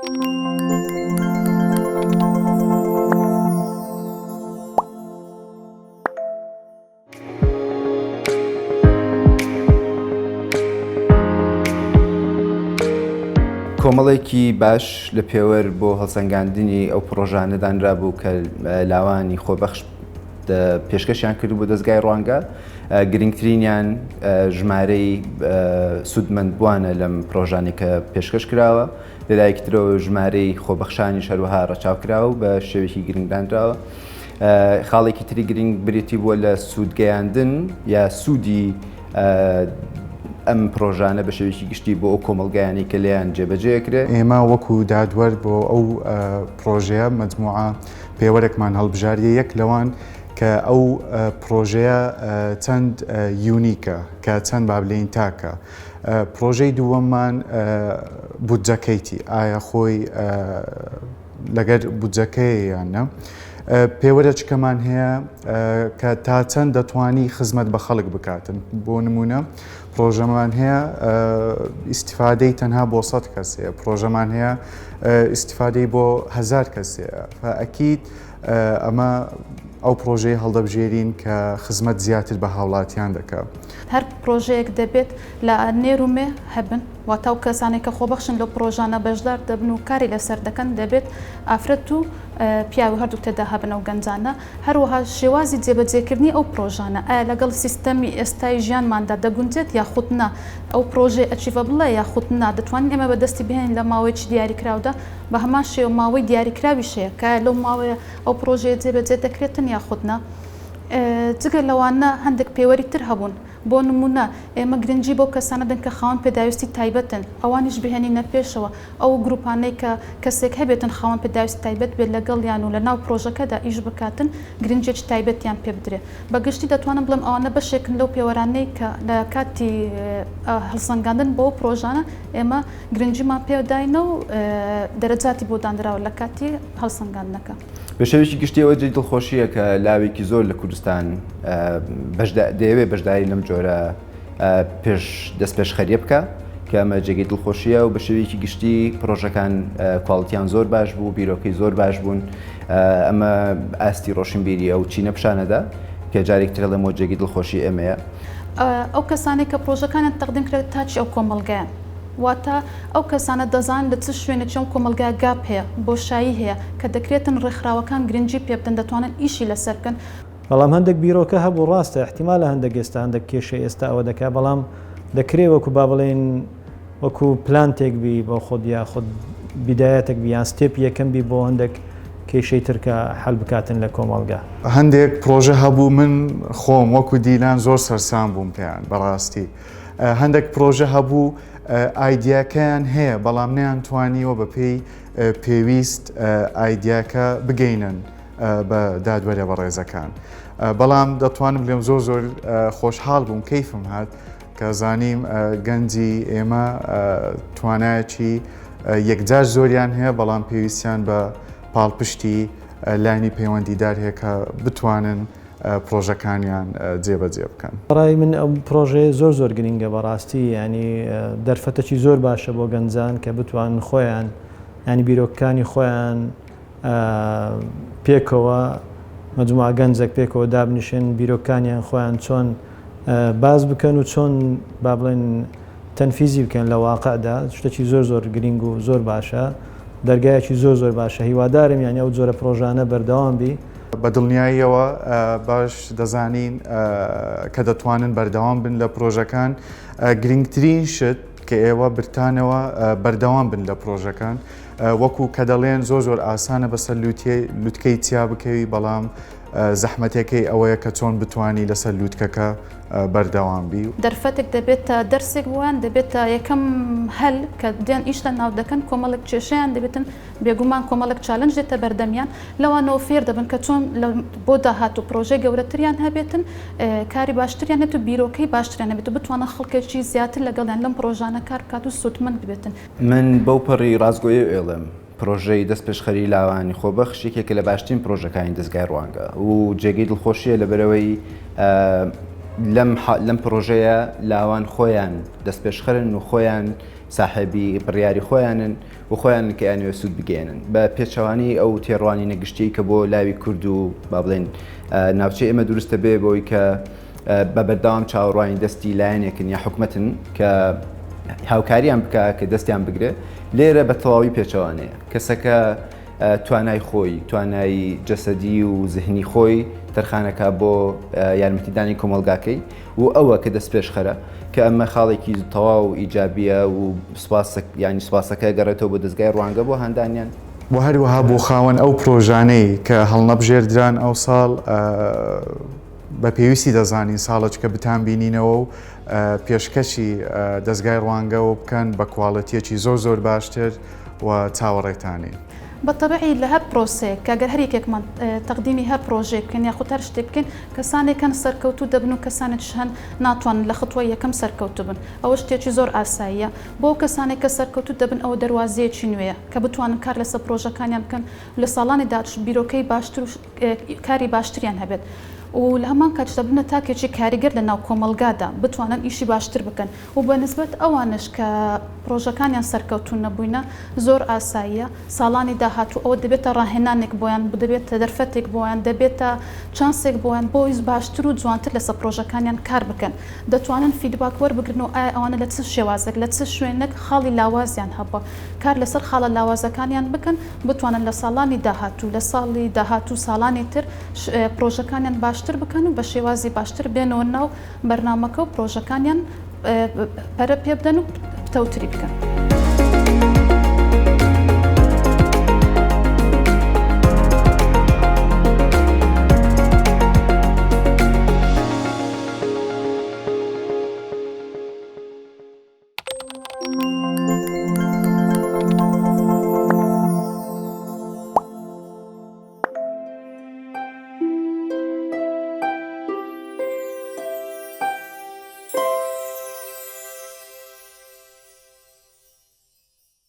کۆمەڵێکی باش لە پێوەر بۆ هەڵسەنگاندنی ئەو پڕۆژانە دانرابوو کە لاوانی خۆبەخش پێشکەشیان کرد بۆ دەستگای ڕوانگە گرنگترینیان ژمارەی سوودمەندبووانە لەم پرۆژانی کە پێشکەش کراوە لەلایەکی ترەوە ژمارەی خۆبەخشانیش هەروەها ڕەچاو کراوە و بە شێوەیەکی گرنگ دانراوە. خاڵێکی تری گرنگ بریتی بووە لە سوودگەیاندن یا سوودی ئەم پرۆژانە بە شێوەیەکی گشتی بۆ ئەو کۆمەڵگایانەی کە لێیان جێبەجێ کرێ. ئێمە وەکو دادوەر بۆ ئەو پرۆژەیە مەجموعە پێوەرێکمان هەڵبژاردیە یەک لەوان کە ئەو پرۆژەیە چەند unique ە کە چەند با بلێین تاکە پرۆژەی دووەممان بودجەکەیتی ئایا خۆی لەگەر بودجەکەیە یان نا پێوەرەچکەمان هەیە کە تا چەند دەتوانی خزمەت بە خەڵک بکاتن بۆ نمونە پرۆژەمان هەیە ئیسیفادەی تەنها بۆ سە کەس هەیە پرۆژەمان هەیە ئیسیفادەی بۆ هزار کەس هەیە فەئەکید ئەمە ئەو پرۆژەیە هەڵدەبژێرین کە خزمەت زیاتر بە هاوڵاتیان دەکات. هەر پرۆژەیەک دەبێت لە نێر و مێ هەبن، واتە ئەو کەسانەی کە خۆبەخشن لەو پرۆژانە بەشدار دەبن و کاری لەسەر دەکەن دەبێت ئافرەت و پیاو هەردوو تێدا هەبن ئەو گەنجانە، هەروەها شێوازی جێبەجێکردنی ئەو پرۆژانە ئایا لەگەڵ سیستەمی ئێستای ژیانماندا دەگونجێت یاخود نا، ئەو پرۆژەیە achievable ە یاخود نا، دەتوانین ئێمە بەدەستی بهێنین لە ماوەیەکی دیاریکراودا، بە هەمان شێوە ماوەی دیاریکراویش هەیە کە ئایا لەو ماوەیە ئەو پرۆژەیە جێبەجێ دەکرێتن یاخود نا. جگە لەوانە هەندێک پێوەری تر هەبوون، بۆ نموونە ئێمە گرنگی بەو کەسانە دەن کە خاوەن پێداویستی تایبەتن، ئەوانیش بهێنینە پێشەوە، ئەو گروپانەی کە کەسێک هەبێتن خاوەن پێداویستی تایبەت بێت لەگەڵیان و لەناو پرۆژەکەدا ئیش بکاتن گرنگیەکی تایبەتیان پێ بدرێت. بە گشتی دەتوانم بڵێم ئەوانە بەشێکن لەو پێوەرانەی کە لە کاتی هەڵسەنگاندن بۆ ئەو پرۆژانە ئێمە گرنگیمان پێ داینە و دەرەجاتی بۆ دانراوە لە کاتی هەڵسەنگاندنەکە. بە شێوەیەکی گشتی ئەوە جێی دڵخۆشییە کە لاوێکی زۆر لە کوردستان دەیەوێت بەشداری لەم جۆرە پێش دەستپێشخەریە بکە کە ئەمە جێگەی دڵخۆشیە و بە شێوەیەکی گشتی پرۆژەکان quality یان زۆر باش بوو بیرۆکەی زۆر باش بوون ئەمە ئاستی ڕۆشنبیری ئەو چینە پیشانەدا کە جارێک تر ئەڵێمەوە جێگەی دڵخۆشی ئێمەیە. ئەو کەسانەی کە پرۆژەکانیان تەقدیم کرا تاکی ئەو کۆمەڵگایەن. واتە ئەو کەسانە دەزانن لە چ شوێنێکی ئەم کۆمەڵگایە gap هەیە، بۆشایی هەیە، کە دەکرێتن ڕێکخراوەکان گرنگی پێ بدەن، دەتوانن ئیشی لەسەر بکەن. بەڵام هەندێک بیرۆکە هەبوو ڕاستە ئیحتیمالە هەندێک ئێستا هەندێک کێشەی ئێستا ئەوە دەکا بەڵام دەکرێ وەکو با بڵێین وەکو پلانتێک بی بۆ خۆت یاخود بیدایەتێک بی یان step ی یەکەم بی بۆ هەندێک کێشەی تر کە حەل بکاتن لە کۆمەڵگا. هەندێک پرۆژە هەبوو من خۆم وەکو دیلان زۆر سەرسام بووم پێیان بەڕاستی. هەندێک پرۆژە هەبوو ئایدیاکەیان هەیە بەڵام نەیانتوانیوە بەپێی پێویست ئایدیاکە بگەینن بە دادوەرە بەڕێزەکان. بەڵام دەتوانم بلێم زۆر زۆر خۆشحاڵ بووم کەیفم هات کە زانیم گەنجی ئێمە توانایەکی یەکجار زۆریان هەیە بەڵام پێویستیان بە پاڵپشتی لایەنی پەیوەندیدار هەیە کە بتوانن پرۆژەکانیان جێبەجێ بکەن. بەڕای من ئەم پرۆژەیە زۆر زۆر گرینگە بەڕاستی یانی دەرفەتەکی زۆر باشە بۆ گەنجان کە بتوانن خۆیان یانی بیرۆکەکانی خۆیان پێکەوە مەجموعە گەنجێک پێکەوە دابنیشن بیرۆکانیان خۆیان چۆن باز بکەن و چۆن با بڵێن تەنفیزی بکەن لە واقعدا شتێکی زۆر زۆر گرینگ و زۆر باشە دەرگایەکی زۆر زۆر باشە هیوادارم یانی ئەو جۆرە پرۆژانە بەردەوام بی. بە دڵنیاییەوە باش دەزانین کە دەتوانن بەردەوام بن لە پرۆژەکان، گرنگترین شت کە ئێوە برتانەوە بەردەوام بن لە پرۆژەکان، وەکو کە دەڵێن زۆر زۆر ئاسانە بەسەر لوتکەی چیا بکەوی بەڵام زەحمەتەکەی ئەوەیە کە چۆن بتانی لەسەر لوتکەکە بەردەوام بی. دەرفەتێک دەبێتە دەرسێک بۆیان، دەبێتە یەکەم هەل کە دێن ئیش لە ناو دەکەن، کۆمەڵێک کێشەیان دەبێتن، بێگومان کۆمەڵێک challenge دێتە بەردەمیان، لەوانەوە فێر دەبن کە چۆن بۆ داهاتوو پرۆژەی گەورەتریان هەبێتن، کاری باشتریان هەبێت و بیرۆکەی باشتریان هەبێت و بتوانن خەڵکێکی زیاتر لەگەڵیان لەم پرۆژانە کار بکات و سوودمەند ببێتن. من بەو پەڕی ڕاستگۆیەو ئێڵێم، پرۆژەی دەستپێشخەری لاوانی خۆبەخش یەکێکە لە باشترین پرۆژەکانی دەزگای ڕوانگە و جێگەی دڵخۆشیە لەبەرئەوەی لەم لەم پرۆژەیە لاوان خۆیان دەستپێشخەرن و خۆیان. ساحێبی بڕیاری خۆیانن و خۆیانن کە ئەیانەوێت سوود بگەیەنن بە پێچەوانەی ئەو تێڕوانینە گشتیەی کە بۆ لاوی کورد و با بڵێن ناوچەی ئێمە دروستە بێ بۆی کە بە بەردەوام چاوەڕوانی دەستی لایەنێکن یا حکومەتن کە هاوکاریان بکە کە دەستیان بگرێ لێرە بە تەواوی پێچەوانەیە کەسەکە توانای خۆی توانای جەسەدی و زهنی خۆی تەرخانەکە بۆ یارمەتیدانی کۆمەلگاکەی و ئەوە کە دەست پێشخەرە کە ئەمە خاڵێکی تەواو ئیجابیە و سپاس یانی سپاسەکە گەڕێتەوە بۆ دەزگای ڕوانگە بۆ هاندانیان. وە هەروەها بۆ خاوەن ئەو پرۆژانەی کە هەڵنەبژێردران ئەوساڵ بە پێویستی دەزانین ساڵەچکە بتانبینینەوە و پێشکەشی دەزگای ڕوانگەوە بکەن بە کواڵێتیەکی زۆر زۆر باشتر و چاوەڕێتانین. بە تەبعی لە هەر پرۆسەیەک کە گەر هەر یەکێکمان تەقدیمی هەر پرۆژەیەک بکەین یاخود هەر شتێک بکەین کەسانێک هەن سەرکەوتوو دەبن و کەسانێکیش هەن ناتوانن لە خطوەی یەکەم سەرکەوتوو بن ئەوە شتێکی زۆر ئاساییە بۆ ئەو کەسانێک کە سەرکەوتوو دەبن ئەوە دەروازەیەکی نوێیە کە بتوانن کار لەسەر پرۆژەکانیان بکەن و لە ساڵانی داهاتووش بیرۆکەی باشتر و کاری باشتریان هەبێت و لە هەمان کاتیشدا ببنە تاکێکی کاریگەر لە ناو کۆمەڵگادا بتوانن ئیشی باشتر بکەن و بە نسبەت ئەوانەش کە پرۆژەکانیان سەرکەوتوو نەبووینە زۆر ئاساییە ساڵانی داهاتوو ئەوە دەبێتە ڕاهێنانێک بۆیان دەبێتە دەرفەتێک بۆیان دەبێتە چانسێک بۆیان بۆ ئەوەی باشتر و جوانتر لەسەر پرۆژەکانیان کار بکەن دەتوانن feedback وەربگرن و ئایا ئەوانە لە چ شێوازێک لە چ شوێنێک خاڵی لاوازیان هەبووە کار لەسەر خاڵە لاوازەکانیان بکەن بتوانن لە ساڵانی داهاتوو لە ساڵی داهاتوو ساڵانی تر پرۆژەکانیان باشتر بکەن و بە شێوازی باشتر بێنەوە ناو بەرنامەکە و پرۆژەکانیان پەرە پێبدەن و پتەوتری بکەن.